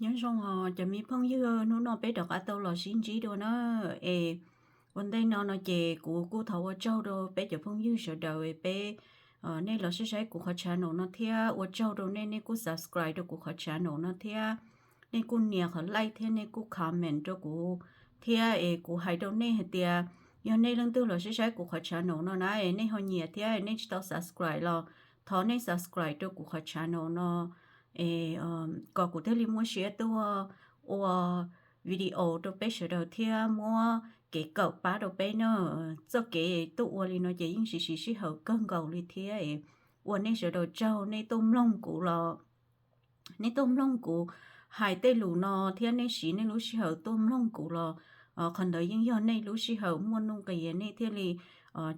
Nyob zoo os cov me phooj ywg, hnub no peb rov qab tau los sib ntsib dua na. Es ua ntej no no ces kuv kuj thov ua tsaug rau peb cov phooj ywg sawv daws, peb nej los saib saib kuv qhov channel no thiab ua tsaug rau nej, nej kuj subscribe rau kuv qhov channel no thiab, nej kuj nias qhov like thiab nej kuj comment rau kuv thiab. Es kuv hais rau nej hais tias yog nej leej twg los saib saib kuv qhov channel no na es nej ho nyiam thiab nej tsis tau subscribe los thov nej subscribe rau kuv qhov channel no es kom kuv thiaj li muaj siab tuaj ua video rau peb sawv daws thiab muab kev kawm pab rau peb na. Txoj kev tuaj ua li no ces yeej siv siv sij hawm kawg nkaus li thiab. Ua nej sawv daws tsaug nej tuaj mloog kuv los, nej tuaj mloog kuv hais tej lus no thiab nej siv nej lub sij hawm tuaj mloog kuv los, qhov ntawd yeej yog nej lub sij hawm muaj nuj nqis nej thiaj li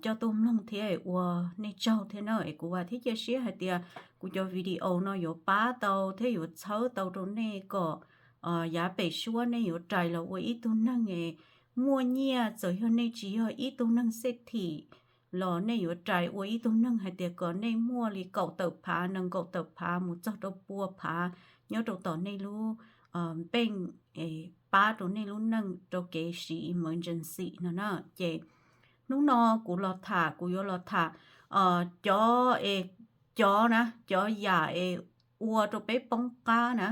coj tuaj mloog thiab. Ua nej tsaug thiab na. Es kuv vam thiab cia siab hais tias kuv cov video no yuav pab tau thiab yuav txhawb tau rau nej kom yav pem suab nej yuav rais los ua ib tug neeg es muaj nyiaj. Txawm yog nej tsis yog ib tug neeg xej thim los nej yuav rais ua ib tug neeg hais tias kom nej muaj li kaum tawm phav, nees nkaum tawm phav mus txog rau pua phav nyob rau tom nej lub bank, pab rau nej lub neej rau kev siv emergency no na. Ces hnub no kuv los tham, kuv yuav los tham cov, cov na, cov yam es ua rau peb poob qab na,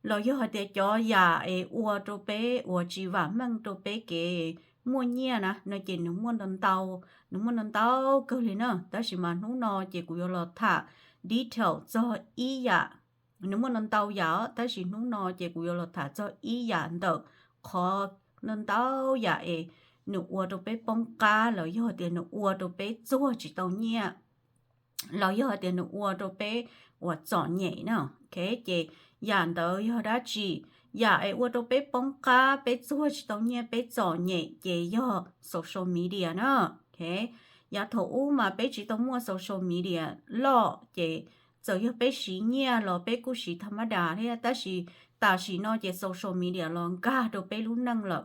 los yog hais tias cov yam es ua rau peb uas tsis vam meej rau peb kev muaj nyiaj na no ces nws muaj ntau ntau, nws muaj ntau ntau kawg li na. Tab sis mas hnub no ces kuv yuav los tham detail txog ib yam. Nws muaj ntau ntau yam os, tab sis hnub no ces kuv yuav los tham txog ib yam ntawm qhov ntau ntau yam es nws ua rau peb poob qab los yog tias nws ua rau peb txuag tsis tau nyiaj los yog hais tias nws ua rau peb uas txom nyem na. Ces yam ntawd yog dab tsi? Yam es ua rau peb poob qab, peb txuag tsis tau nyiaj, peb txom nyem ces yog social media na. Yav thaum ub mas peb tsis tau muaj social media loj ces txawm yog peb siv nyiaj los peb kuj siv tha mab das thiab, tab sis tam sim no ces social media los nkag rau peb lub neej lawm.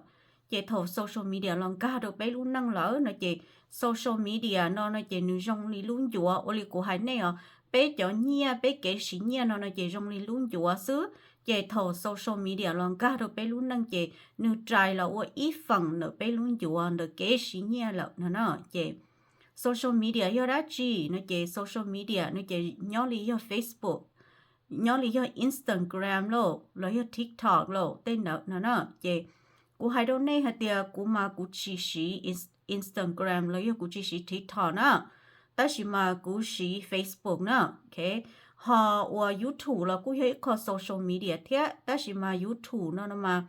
Ces thaum social media los nkag rau peb lub neej lawm no ces social media no no ces nws zoo li lub ncuav. Ua li kuv hais nej os, peb cov nyiaj, peb kev siv nyiaj no no ces zoo li lub ncuav xwb. Ces thaum social media los nkag rau peb lub neej ces nws rais los ua ib feem ntawm peb lub ncuav ntawm kev siv nyiaj lawm no na. Ces social media yog dab tsi no ces social media no ces nyob li yog Facebook, nyob li yog Instagram lauj, los yog TikTok lauj, tej ntawd no na. Ces kuv hais rau nej hais tias kuv mas kuv tsis siv Instagram los yog kuv tsis siv TikTok na, tab sis mas kuv siv Facebook na. Ho uas YouTube los kuj yog ib qho social media thiab, tab sis mas YouTube no no mas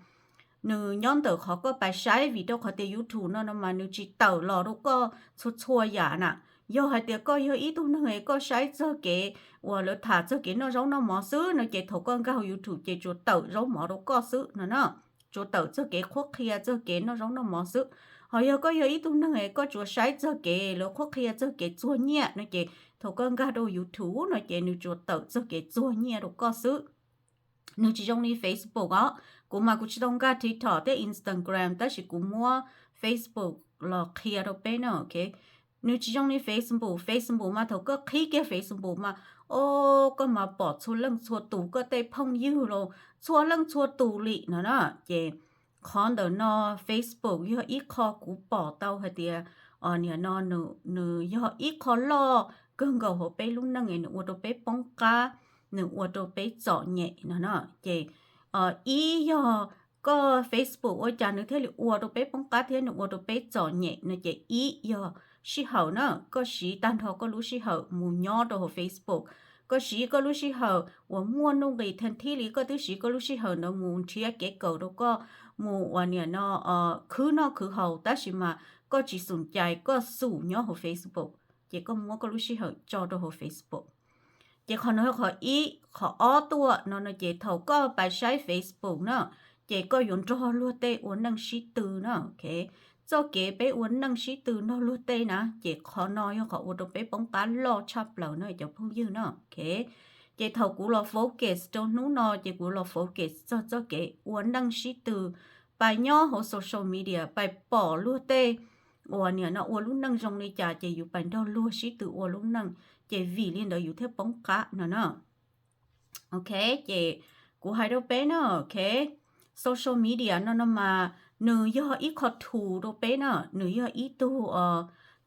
nws nyob ntawm qhov koj pais saib, vim rau qhov tias YouTube no no mas nws tsis tawm los rau koj txhua txhua yam na. Yog hais tias koj yog ib tug neeg es koj saib txog kev uas lawv tham txog kev noj zaub noj mov xwb no ces thaum koj nkag hauv YouTube ces tsuas tawm zaub mov rau koj xwb no na, tsuas tawm txog kev qhuab qhia txog kev noj zaub noj mov xwb. Ho yog koj yog ib tug neeg es koj tsuas saib txog kev lawv qhuab qhia txog kev txuag nyiaj no ces thaum koj nkag rau YouTube no ces nws tsuas tawm txog kev txuag nyiaj rau koj xwb. Nws tsis zoo li Facebook os. Kuv mas kuv tsis tau nkag TikTok thiab Instagram, tab sis kuv muab Facebook los qhia rau peb na. Nws tsis zoo li Facebook. Facebook mas thaum koj qhib kiag Facebook mas, o, koj mas pom txhua leej txhua tus, koj tej phooj ywg los txhua leej txhua tus li no na. Ces qhov ntawm no Facebook yog ib qho kuv pom tau hais tias, o, nim no nws yog ib qho loj kawg nkaus hauv peb lub neej es nws ua rau peb poob qab, nws ua rau peb txom nyem no na. Ces ib yog koj Facebook ua cas nws thiaj li ua rau peb poob qab thiab nws ua rau peb txom nyem no ces ib yog sij hawm na, koj siv tag nrho koj lub sij hawm mus nyob rau hauv Facebook. Koj siv koj lub sij hawm uas muaj nuj nqis theej thib li, koj twb siv koj lub sij hawm ntawd mus nrhiav kev kawm rau koj, mus uas nim no khwv noj khwv haus, tab sis mas koj tsis xum cai, koj xum nyob hauv Facebook, ces koj muab koj lub sij hawm tso rau hauv Facebook. Ces qhov no yog qhov ib. Qhov ob tuaj no no ces thaum koj pais saib Facebook na, ces koj yuav nrog luag tej ua neej sib tw na. Txoj kev peb ua neej sib tw nrog luag tej na, ces qhov no yog qhov ua rau peb poob qab loj tshaj plaws na cov phooj ywg na. Ces thaum kuv los focus rau hnub no ces kuv los focus txog txoj kev ua neej sib tw, pais nyob hauv social media pais pom luag tej uas nim no ua lub neej zoo li cas ces yus pais nrog luag sib tw ua lub neej, ces vim li ntawd yus thiaj poob qab no na. Ok, ces Kuv hais rau peb na, ok, social media no no mas nws yog ib qho tool rau peb na, nws yog ib tug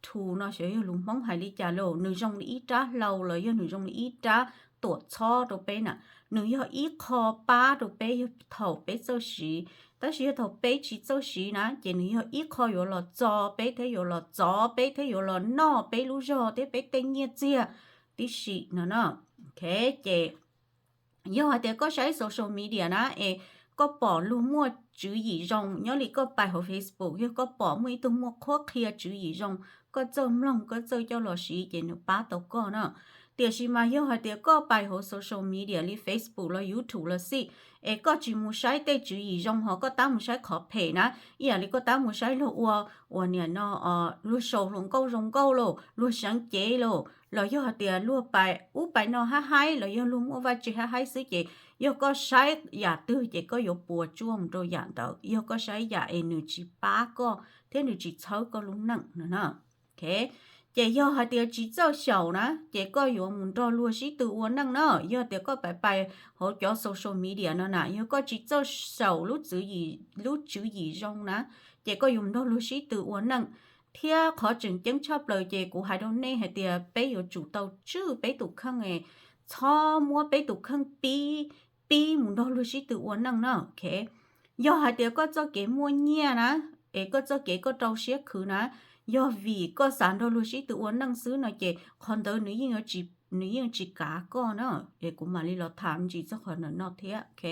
tool no xyov yog lus Hmoob hais li cas lauj, nws zoo li ib rab hlau los yog nws zoo li ib rab tuam txhob rau peb na, nws yog ib qho pab rau peb yog thaum peb txawj siv. Tab sis yog thaum peb tsis txawj siv na ces nws yog ib qho yuav los txo peb thiab yuav los txov peb thiab yuav los noj peb lub zog thiab peb tej nyiaj txiag tib si no na. Ok, ces yog hais tias koj saib social media na es koj pom luag muaj tswv yim zoo, nyob li koj pais hauv Facebook yog koj pom muaj ib tug muaj qhuab qhia tswv yim zoo, koj txawj mloog koj txawj coj los siv ces nws pab tau koj na. Tiam sis mas yog hais tias koj pais hauv social media li Facebook los YouTube los xij, es koj tsis mus saib tej tswv yim zoo ho koj tab mus saib qhov phem na, ib yam li koj tab mus saib luag ua, ua niam no, luag sau hluas nkauj zoo nkauj lauj, luag seev cev lauj, los yog hais tias luag pais ub pais no haib haib los yog luag muaj vaj tse haib haib xwb ces yog koj saib yam twg ces koj yuav puas tsuaj mus rau yam ntawd, yog koj saib yam es nws tsis pab koj thiab nws tsis txhawb koj lub neej no na. Ok, ces yog hais tias tsis txawj xyaum na ces koj yuav mus nrog luag sib tw ua neej na. Yog tias koj pais pais hauv cov social media no na, yog koj tsis txawj xyaum lub tswv yim zoo na, ces koj yuav mus nrog luag sib tw ua neej. Thiab qhov tseem ceeb tshaj plaws ces kuv hais rau nej hais tias peb yuav tsum tau tswj peb tus kheej, txhob muab peb tus kheej pib, pib mus nrog luag sib tw ua neej na. Ok, yog hais tias koj txoj kev muaj nyiaj na, es koj txoj kev koj rau siab khwv na, yog vim koj xav nrog luag sib tw ua neej xwb no ces qhov ntawd nws yeej tsis kav koj na. Es kuv mam li los tham me ntsis txog qhov ntawm no thiab. Ok,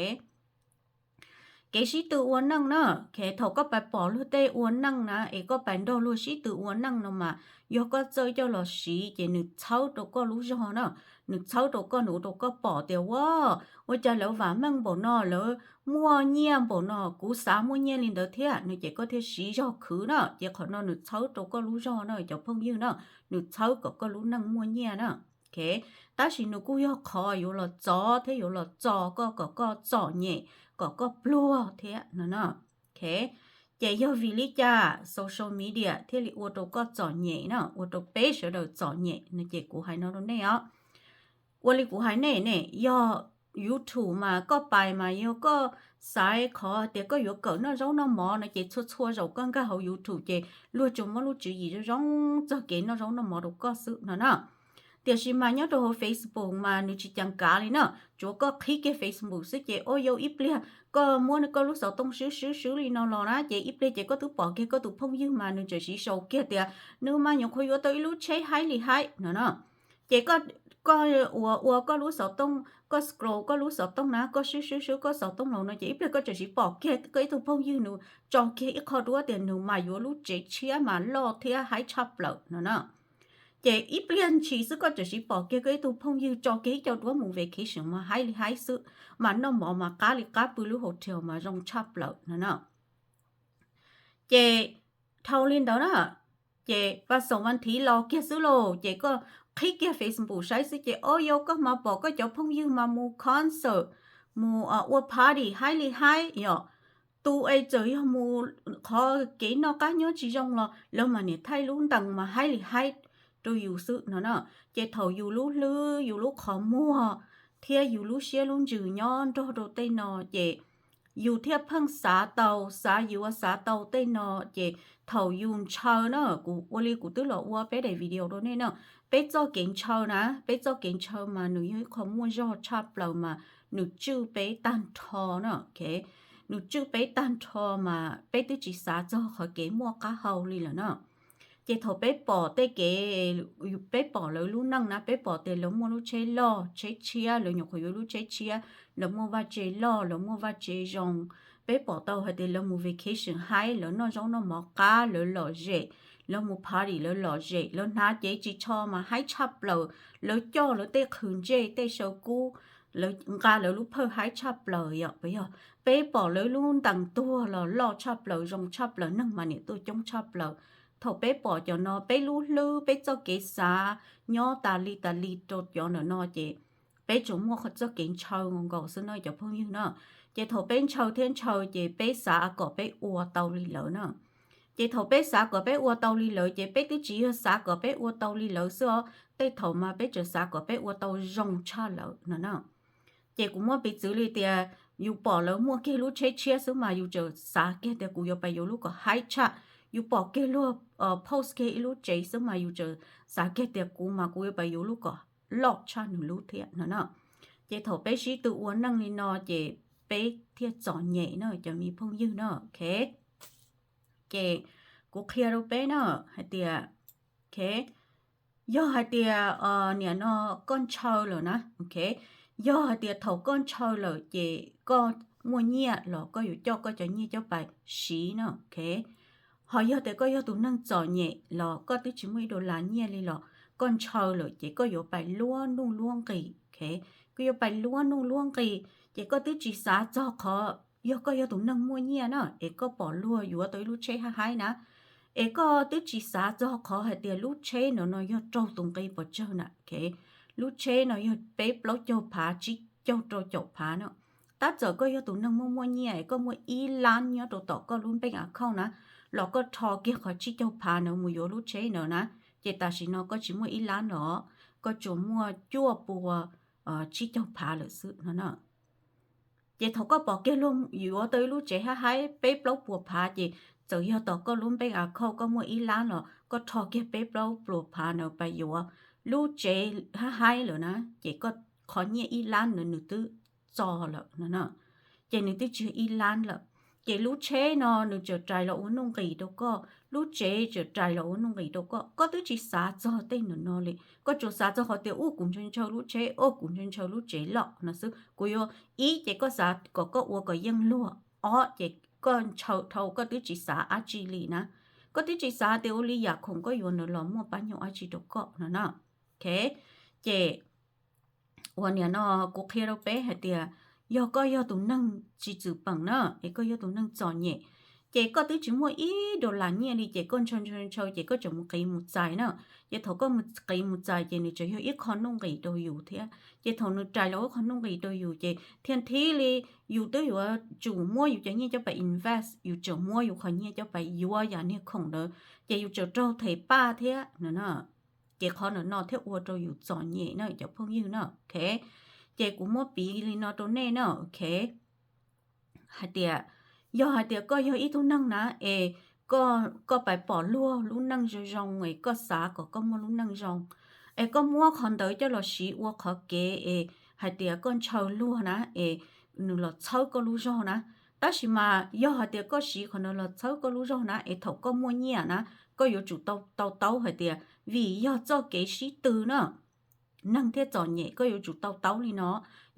kev sib tw ua neej na, thaum koj pais pom luag tej ua neej na es koj pais nrog luag sib tw ua neej no mas yog koj txawj coj los siv ces nws txhawb rau koj lub zog na, nws txhawb rau koj, nws ua rau koj pom tias ua, ua cas lawv vam meej npaum no, lawv muaj nyiaj npaum no, kuv xav muaj nyiaj li ntawd thiab no ces koj thiaj siv zog khwv na. Ces qhov no nws txhawb rau koj lub zog na cov phooj ywg na, nws txhawb kom koj lub neej muaj nyiaj na. Ok, tab sis nws kuj yog qhov yuav los txov thiab yuav los txo koj kom koj txom nyem, kom koj pluag thiab no na. Ok, ces yog vim li cas social media thiaj li ua rau koj txom nyem na, ua rau peb sawv daws txom nyem no ces kuv hais no rau nej os. Ua li kuv hais nej ne, yog YouTube mas koj pais mas yog koj xav qhov tias koj yuav kawm noj zaub noj mov no ces txhua txhua zaus koj nkag hauv YouTube ces luag tsuas muab lub tswv yim zoo zoo txog kev noj zaub noj mov rau koj xwb no na. Tiam sis mas nyob rau hauv Facebook mas nws tsis ceev kav li na, tsuav koj qhib kiag Facebook xwb ces ua yau ib pliag koj muab koj lub xov tooj swb swb swb li no los na ces ib pliag ces koj twb pom kiag koj tus phooj ywg mas nws tseem siv sau kiag tias nws mas nyuam qhuav yuav tau ib lub tsheb haib li haib no na. Ces koj ua ua koj lub xov tooj, koj scroll koj lub xov tooj na, koj swb swb swb koj xov tooj los no ces ib pliag koj tseem siv pom kiag koj ib tug phooj ywg nws tso kiag ib qho duab tias nws mas yuav lub tsev tshiab mas loj thiab haib tshaj plaws no na. Ces ib pliag ntshis xwb koj tseem siv pom kiag koj ib tug phooj ywg tso kiag ib co duab mus vacation mas haib li haib xwb, mas noj mov mas qab li qab, pw lub hotel mas zoo tshaj plaws no na. Ces dhau li ntawd na, ces vas xoom vas thiv los kiag xwb lauj, ces koj qhib kiag Facebook saib xwb ces ua yau koj mas pom koj cov phooj ywg mas mus concert, mus ua party haib li haib yom. Tus es txawm yog mus qhov kev noj qab nyob tsis zoo los lawv mas niam thaij lub ntees mas haib li haib rau yus xwb no na. Ces thaum yus lub hlwb, yus lub qhov muag thiab yus lub siab lub ntsws nyob nrog rau tej no ces yus thiaj pheej xav tau, xav yuav xav tau tej no ces thaum yus ntshaw na, kuv ua li kuv twb los ua peb daim video rau nej na, peb txoj kev ntshaw na, peb txoj kev ntshaw mas nws yog ib qho muaj zog tshaj plaws mas nws tswj peb tag nrho na. Nws tswj peb tag nrho mas peb twb tsis xav txog qhov kev muaj qab hau li lawm na. Ces thaum peb pom tej kev, peb pom lawv lub neej na, peb pom tias lawv muaj lub tsheb loj tsheb tshiab, lawv nyuam qhuav yuav lub tsheb tshiab, lawv muaj vaj tse loj, lawv muaj vaj tse zoo, peb pom tau hais tias lawv mus vacation haib, lawv noj zaub noj mov qab, lawv lom zem, lawv mus party lawv lom zem, lawv hnav cev ris tsho mas haib tshaj plaws, lawv coj lawv tej qhwb ntsej tej saw kub, lawv nqa lawv lub phawj haib tshaj plaws yom. Puas yog? Peb pom lawv lub ntees tuag los loj tshaj plaws, zoo tshaj plaws, neeg mas niam tuaj coob tshaj plaws. Thaum peb pom cov no peb lub hlwb, peb txoj kev xav nyob tas li tas li rau cov ntawm no ces peb tsuas muaj txoj kev ntshaw nkaus nkaus xwb no cov phooj ywg na. Ces thaum peb ntshaw thiab ntshaw ces peb xav kom peb ua tau li lawv na. Ces thaum peb xav kom peb ua tau li lawv ces peb twb tsis yog xav kom peb ua tau li lawv xwb os, tej thaum mas peb tseem xav kom peb ua tau zoo tshaj lawv no na. Ces kuv muab piv txwv li tias yus pom lawv muaj kiag lub tsheb tshiab xwb mas yus tseem xav kiag tias kuv yuav pais yuav lub kom haib tshaj. Yus pom kiag luag post kiag ib lub tsev xwb mas yus tseem xav kiag tias kuv mas kuv yuav pais yuav lub kom loj tshaj nws lub thiab no na. Ces thaum peb sib tw ua neej li no ces peb thiaj txom nyem na cov me phooj ywg na, ok. Ces kuv qhia rau peb na hais tias, ok, yog hais tias niam no koj ntshaw lawm na, ok, yog hais tias thaum koj ntshaw lawm ces koj muaj nyiaj los koj yuav coj koj cov nyiaj coj pais siv na, ok. Ho yog tias koj yog tus neeg txom nyem los koj twb tsis muaj ib dollar nyiaj li los koj ntshaw lawm ces koj yuav pais luab nuj luab nqis, ok. Koj yuav pais luab nuj luab nqis ces koj twb tsis xav txog qhov yog koj yog tus neeg muaj nyiaj na es koj pom luag yuav tau ib lub tsheb haib haib na, es koj twb tsis xav txog qhov hais tias lub tsheb no no yog raug tus nqi pes tsawg na, ok. Lub tsheb no yog peb plaub caug phav, tsib caug rau caum phav no. Tab txawm koj yog tus neeg muaj muaj nyiaj es koj muaj ib lab nyob rau tom koj lub bank account na, los koj rho kiag qhov tsib caug phav ntawd mus yuav lub tsheb ntawd na, ces tam sim no koj tsis muaj ib lab los, koj tsuas muaj cuaj pua tsib caug phav lawm xwb no na. Ces thaum koj pom kiag luag yuav tau ib lub tsev haib haib peb plaub puas phav ces txawm yog tom koj lub bank account koj muaj ib lab los koj rho kiag peb plaub puas phav ntawd pais yuav lub tsev haib haib lawm na, ces koj qhov nyiaj ib lab ntawd nws twb txo lawm no na. Ces nws twb tsis yog ib lab lawm. Ces lub tsheb no nws tseem rais los ua nuj nqis rau koj, lub tsev tseem rais los ua nuj nqis rau koj, koj twb tsis xav txog tej ntawm no li, koj tsuas xav txog qhov tias ua kuv ntshaw ntshaw lub tsheb, ua kuv ntshaw ntshaw lub tsev loj no xwb. Kuv yuav, ib ces koj xav kom koj ua kom yeej luag, ob ces koj ntshaw dhau koj twb tsis xav dab tsi li na. Koj twb tsis xav tias ua li yam khoom koj yuav ntawd los muaj pab nyuj dab tsi rau koj no na. Ok, ces uas niam no kuv qhia rau peb hais tias yog koj yog tus neeg tsis txwm peem na, es koj yog tus neeg txom nyem, ces koj twb tsis muaj ib dollar nyiaj li ces koj ntshaw ntshaw ntshaw ces koj tseem mus qiv mus txais na. Ces thaum koj mus qiv mus txais ces nws tseem yog ib qho nuj nqis rau yus thiab. Ces thaum nws rais los ib qho nuj nqis rau yus ces thiaj thib li yus twb yuav tsum muab yus cov nyiaj coj pais invest, yus tseem muab yus qhov nyiaj coj pais yuav yam niag khoom ntawd, ces yus tseem raug them paj thiab no na. Ces qhov ntawm no thiaj ua rau yus txom nyem na cov phooj ywg na, ok. Ces kuv muab piv li no rau nej na, ok. Hais tias yog hais tias koj yog ib tug neeg na, es koj pais pom luag lub neej zoo zoo es koj xav kom koj muaj lub neej zoo, es koj muab qhov ntawd coj los siv ua qhov kev es hais tias koj ntshaw luag na, es nws los txhawb koj lub zog na. Tab sis mas yog hais tias koj siv qhov ntawd los txhawb koj lub zog na, es thaum koj muaj nyiaj na, koj yuav tsum tau taub hais tias vim yog txoj kev sib tw na, neeg thiaj txom nyem, koj yuav tsum tau taub li no.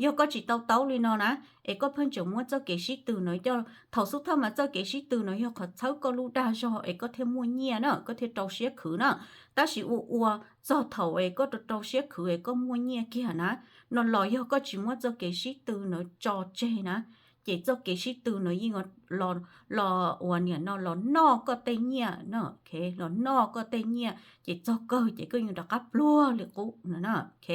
Yog koj tsis tau taub li no na, es koj pheej tseem muab txoj kev sib tw no coj, thaum xub thawj mas txoj kev sib tw no yog qhov txhawb koj lub dag zog es koj thiaj muaj nyiaj na, koj thiaj rau siab khwv na. Tab sis ua ua txog thaum es koj rau rau siab khwv es koj muaj nyiaj kiag na, no los yog koj tsis muab txoj kev sib tw no tso tseg na, ces txoj kev sib tw no yeej los uas niam no los noj koj tej nyiaj na, ok, los noj koj tej nyiaj ces txog kawg ces koj yeej rov qab pluag li qub no na, ok.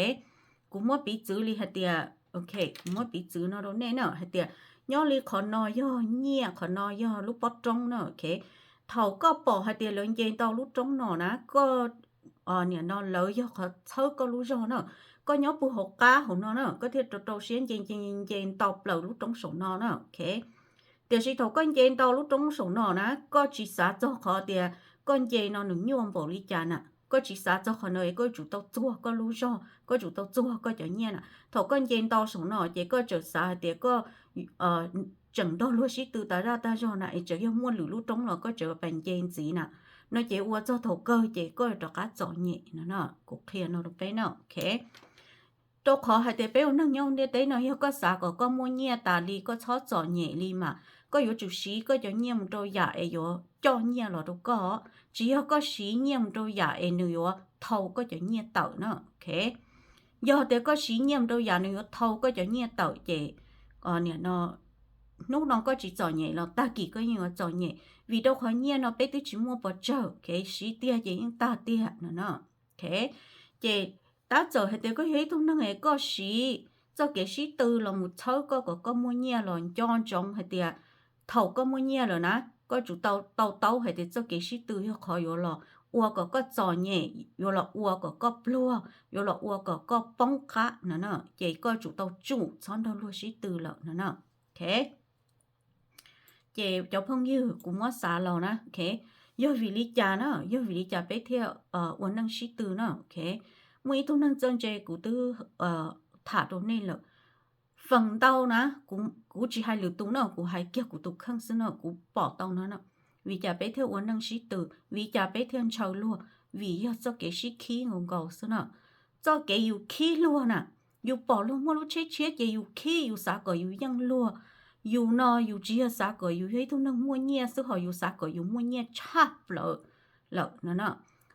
Kuv muab piv txwv li hais tias, ok, kuv muab piv txwv no rau nej na hais tias nyob li qhov no yog nyiaj, qhov no yog lub pob roob na, ok. Thaum koj pom hais tias lawv nce ntau lub roob no na, koj niam no lawv yog qhov txhawb koj lub zog na, koj nyob puag hauv qab hauv no na, koj thiaj rau rau siab nce nce nce ntau plaws lub roob saum no na, ok. Tiam sis thaum koj nce ntau lub roob saum no na, koj tsis xav txog qhov tias koj nce no nws nyuaj npaum li cas na, koj tsis xav txog qhov no es koj yuav tsum tau txuag koj lub zog, koj tsum tau txuag koj cov nyiaj na. Thaum koj nce ntau saum no ces koj tseem xav hais tias koj tseem nrog luag sib tw tas zaj tag zog na, es tseem yog muaj lwm lub roob los koj tseem pais nce ntxiv na, no ces ua txog thaum kawg ces koj rov qab txom nyem no na. Kuv qhia no rau peb na, ok. Rau qhov hais tias peb ua neeg nyob ntiaj teb no yog koj xav kom koj muaj nyiaj tas li koj txhob txom nyem li mas koj yuav tsum siv koj cov nyiaj mus rau yam es yuav coj nyiaj los rau koj, tsis yog koj siv nyiaj mus rau yam es nws yuav thau koj cov nyiaj tawm na, ok. Yog tias koj siv nyiaj mus rau yam nws yuav thau koj cov nyiaj tawm ces niam no hnub no koj tsis txom nyem los tag kis koj yeej yuav txom nyem, vim rau qhov nyiaj no peb twb tsis muaj pes tsawg, ok, siv tiag ces yeej tag tiag no na, ok. Ces tab txawm hais tias koj yog ib tug neeg es koj siv txoj kev sib tw los mus txhawb koj kom koj muaj nyiaj los nco ntsoov hais tias thaum koj muaj nyiaj lawm na, koj tsum tau taub hais tias txoj kev sib tw yog qhov yuav los ua kom koj txom nyem, yuav los ua kom koj pluag, yuav los ua kom koj poob qab no na, ces koj tsum tau tsum txhob nrog luag sib tw lawm no na. Ces cov phooj ywg, kuv muab xav los na, yog vim li cas na, yog vim li cas peb thiaj ua neej sib tw na? Muaj ib tug neeg txawj ntse kuv twb tham rau nej lawm. Feem ntau na, kuv tsis hais lwm tus no, kuv hais kiag kuv tus kheej xwb no, kuv pom tau no na. Vim cas peb thiaj ua neej sib tw, vim cas peb thiaj ntshaw luag? Vim yog txoj kev sib khib nkaus nkaus xwb na. Txoj kev yus khib luag na, yus pom luag muaj lub tsheb tshiab ces yus khib, yus xav kom yus yeej luag. Yus no yus tsis yog xav kom yus yog ib tug neeg muaj nyiaj xwb, ho yus xav kom yus muaj nyiaj tshaj plaws lawm no na.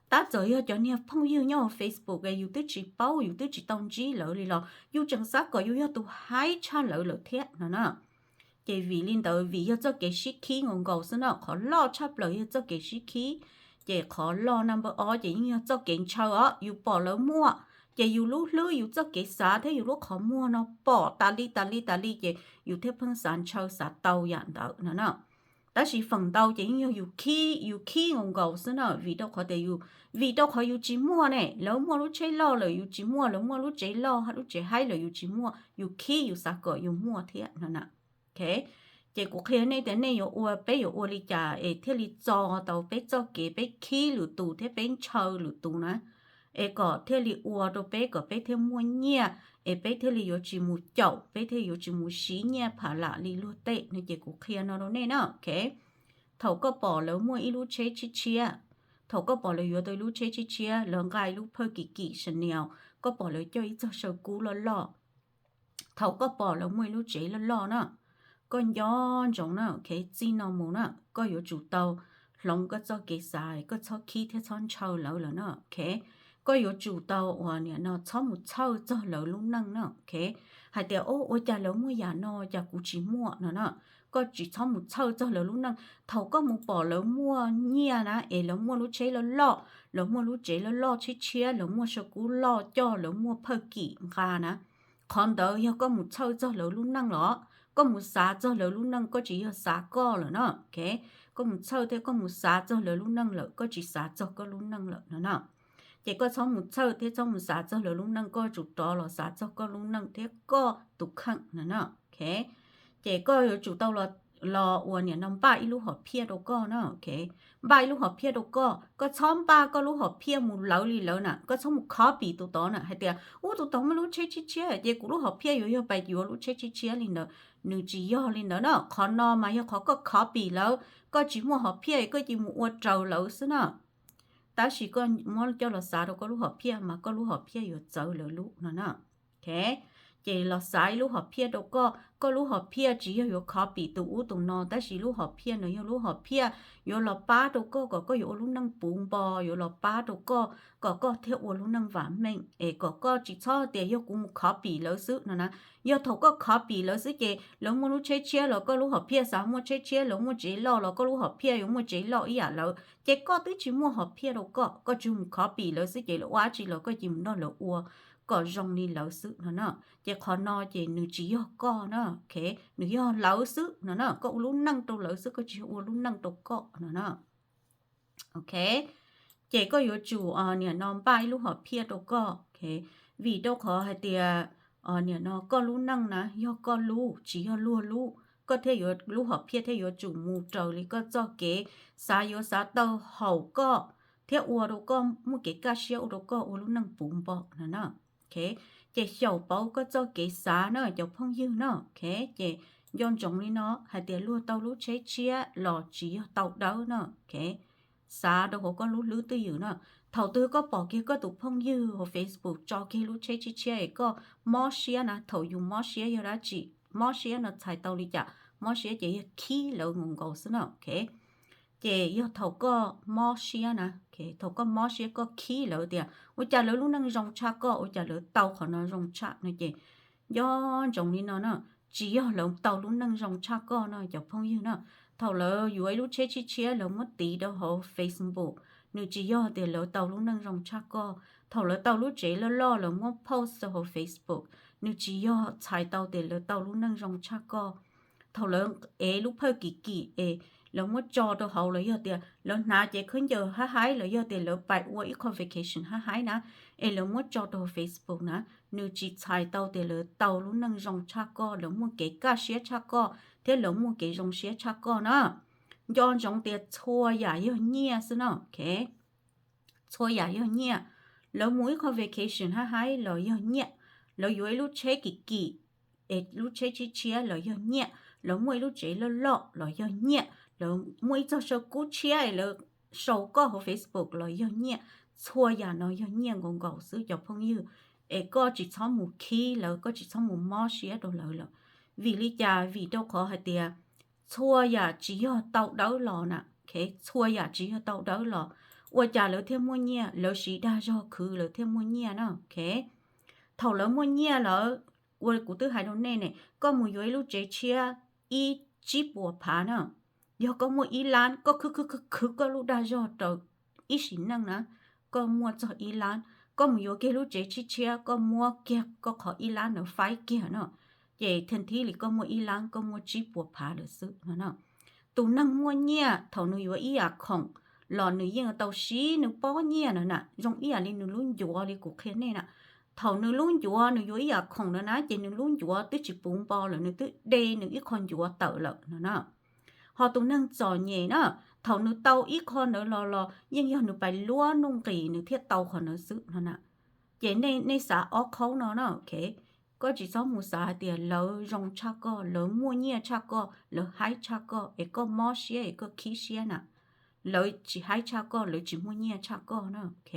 Tab txawm yog cov niag phooj ywg nyob hauv Facebook es yus twb tsis paub, yus twb tsis tau ntsib lawv li los yus tseem xav kom yus yog tus haib tshaj lawv lawm thiab no na. Ces vim li ntawd, vim yog txoj kev sib khib nkaus nkaus xwb no, qhov loj tshaj plaws yog txoj kev sib khib. Ces qhov loj number ob ces yeej yog txoj kev ntshaw os. Yus pom lawv muaj, ces yus lub hlwb, yus txoj kev xav thiab yus lub qhov muag no pom tas li tas li tas li, ces yus thiaj pheej xav ntshaw xav tau yam ntawd no na. Tab sis feem ntau ces yeej yog yus khib, yus khib nkaus nkaus xwb na, vim rau qhov tias yus, vim rau qhov yus tsis muaj ne, lawv muaj lub tsheb loj lawm yus tsis muaj, lawv muaj lub tsev loj lub tsev haib lawm yus tsis muaj, yus khib yus xav kom yus muaj thiab no na. Ces kuv qhia nej tias nej yuav ua, peb yuav ua li cas es thiaj li txo tau peb txoj kev, peb khib lwm tus thiab peb ntshaw lwm tus na, es kom thiaj li ua rau peb kom peb thiaj muaj nyiaj, es peb thiaj li yuav tsis mus caum, peb thiaj yuav tsis mus siv nyiaj pham lam li luag tej no. Ces kuv qhia no rau nej na. Thaum koj pom lawv muaj ib lub tsheb tshiab tshiab, thaum koj pom lawv yuav tau ib lub tsheb tshiab tshiab, lawv nqa ib lub phawj kim kim Chanel, koj pom lawv coj ib txog saw kub loj loj, thaum koj pom lawv muaj ib lub tsev loj loj na, koj nco ntsoov na, txij no mus na koj yuav tsum tau hloov koj txoj kev xav, koj txhob khib thiab txhob ntshaw lawv lawm na. Koj yuav tsum tau uas nim no txhob mus txhawj txog lawv lub neej na. Hais tias, o, ua cas lawv muaj yam no cas kuv tsis muaj no na. Koj tsis txhob mus txhawj txog lawv lub neej. Thaum koj mus pom lawv muaj nyiaj na, es lawv muaj lub tsheb loj loj, lawv muaj lub tsev loj loj tshiab tshiab, lawv muaj saw kub loj coj, lawv muaj phawj kim nqa na, qhov ntawd yog koj mus txhawj txog lawv lub neej los. Koj mus xav txog lawv lub neej, koj tsis yog xav koj lawm na. Koj mus txhawj thiab koj mus xav txog lawv lub neej lawm, koj tsis xav txog koj lub neej lawm no na. Ces koj txhob mus txhawj thiab txhob mus xav txog lawv lub neej, koj tsum rov los xav txog koj lub neej thiab koj tus kheej no na. Ces koj yuav tsum tau los uas nim no npaj ib lub hom phiaj rau koj na. Npaj ib lub hom phiaj rau koj, koj txhob npaj koj lub hom phiaj mus lawv li lawv na, koj txhob mus copy tus tod na, hais tias, ub, tus tod muaj lub tsheb tshiab tshiab ces kuv lub hom phiaj yuav yog pais yuav lub tsheb tshiab tshiab li ntawd. Nws tsis yog li ntawd na, qhov no mas yog qhov koj copy lawv, koj tsis muaj hom phiaj koj cia mus ua raws lawv xwb na. Tab sis koj muab coj los xav rau koj lub hom phiaj mas koj lub hom phiaj yuav txawv lawv lub no na. Ces los xav ib lub hom phiaj rau koj, koj lub hom phiaj tsis yog yuav copy tus ub tus no, tab sis lub hom phiaj no yog lub hom phiaj yuav los pab rau koj kom koj yuav ua lub neej puv npo, yuav los pab rau koj kom koj thiaj ua lub neej vam meej, es kom koj tsis txhob tias yog kuv mus copy lawv xwb no na. Yog thaum koj copy lawv xwb ces lawv muaj lub tsheb tshiab los koj lub hom phiaj xav muaj tsheb tshiab, lawv muaj tsev loj los koj lub hom phiaj yuav muaj tsev loj ib yam lawv, ces koj twb tsis muaj hom phiaj rau koj, koj tsuas mus copy lawv xwb ces lawv ua dab tsi los koj cia mus nrog lawv ua kom zoo li lawv xwb no na. Ces qhov no ces nws tsis yog koj na, nws yog lawv xwb no na, koj ua lub neej rau lawv xwb, koj tsis ua lub neej rau koj no na. Ok, ces koj yuav tsum nim no npaj ib lub hom phiaj rau koj, vim rau qhov hais tias nim no koj lub neej na yog koj lub, tsis yog luag lub, koj thiaj yuav, lub hom phiaj thiaj yuav tsum mus raws li koj txoj kev xav, yuav xav tau haum koj thiab ua rau koj muaj kev kaj siab, ua rau koj ua lub neej puv npo no na. Ces xyaum pauv koj txoj kev xav na cov phooj ywg na. Ces nco ntsoov li no hais tias luag tau lub tsheb tshiab los tsis yog tau dawb na. Xav rau hauv koj lub hlwb twj ywm na. Thaum twg koj pom kiag koj tus phooj ywg hauv Facebook tso kiag lub tsheb tshiab tshiab es koj mob siab na, thaum yus mob siab yog dab tsi? Mob siab no txhais tau li cas? Mob siab ces yog khib lawv nkaus nkaus xwb na. Ces yog thaum koj mob siab na, thaum koj mob siab koj khib lawv tias ua cas lawv lub neej zoo tshaj koj, ua cas lawv tau qhov no zoo tshaj no ces nco ntsoov li no na, tsis yog lawv tau lub neej zoo tshaj koj no cov phooj ywg na. Thaum lawv yuav ib lub tsheb tshiab tshiab lawv muab tiv rau hauv Facebook, nws tsis yog tias lawv tau lub neej zoo tshaj koj. Thaum lawv tau lub tsev loj loj lawv muab post rau hauv Facebook, nws tsis yog txhais tau tias lawv tau lub neej zoo tshaj koj. Thaum lawv ev lub phawj kim kim es lawv muab tso rau hauv los yog tias lawv hnav cev khaub ncaws haib haib los yog tias lawv pais ua ib qho vacation haib haib na, es lawv muab tso rau hauv Facebook na, nws tsis txhais tau tias lawv tau lub neej zoo tshaj koj, lawv muaj kev kaj siab tshaj koj, thiab lawv muaj kev zoo siab tshaj koj na. Nco ntsoov tias txhua yam yog nyiaj xwb no, ok? Txhua yam yog nyiaj. Lawv mus ib qho vacation haib haib los yog nyiaj, lawv yuav ib lub tsheb kim kim es lub tsheb tshiab tshiab los yog nyiaj, lawv muaj ib lub tsev loj loj los yog nyiaj, lawv muaj ib txog saw kub tshiab es lawv sau koj hauv Facebook los yog nyiaj. Txhua yam no yog nyiaj nkaus nkaus xwb cov phooj ywg, es koj tsis txhob mus khib lawv, koj tsis txhob mus mob siab rau lawv lawm. Vim li cas? Vim rau qhov hais tias txhua yam tsis yog tau dawb los na, ok? Txhua yam tsis yog tau dawb los. Ua cas lawv thiaj muaj nyiaj? Lawv siv dag zog khwv lawv thiaj muaj nyiaj na, ok? Thaum lawv muaj nyiaj lawm, ua kuv twb hais rau nej ne, koj mus yuav ib lub tsev tshiab ib tsib puas phav na, yog koj muaj ib lab, koj khwv khwv khwv khwv koj lub dag zog raws ib sim neej na, koj muaj txog ib lab. Koj mus yuav kiag lub tsev tshiab tshiab, koj muab kiag koj qhov ib lab ntawd faib kiag no, ces thim thib li koj muaj ib lab, koj muaj tsib puas phav lawm xwb no na. Tus neeg muaj nyiaj thaum nws yuav ib yam khoom los nws yeej tau siv nws pob nyiaj no na, zoo ib yam li nws lub ncuav li kuv qhia nej na. Thaum nws lub ncuav nws yuav ib yam khoom no na, ces nws lub ncuav twb tsis puv npo lawm, nws twb de nws ib qho ncuav tawm lawm no na. Ho tus neeg txom nyem na, thaum nws tau ib qho ntawd los los yeej yog nws pais luab nuj nqis nws thiaj tau qhov ntawd xwb no na. Ces nej xav ob qhaub no na, ok? Koj tsis txhob mus xav hais tias lawv zoo tshaj koj, lawv muaj nyiaj tshaj koj, lawv haib tshaj koj es koj mob siab es koj khib siab na. Lawv tsis haib tshaj koj, lawv tsis muaj nyiaj tshaj koj na, ok?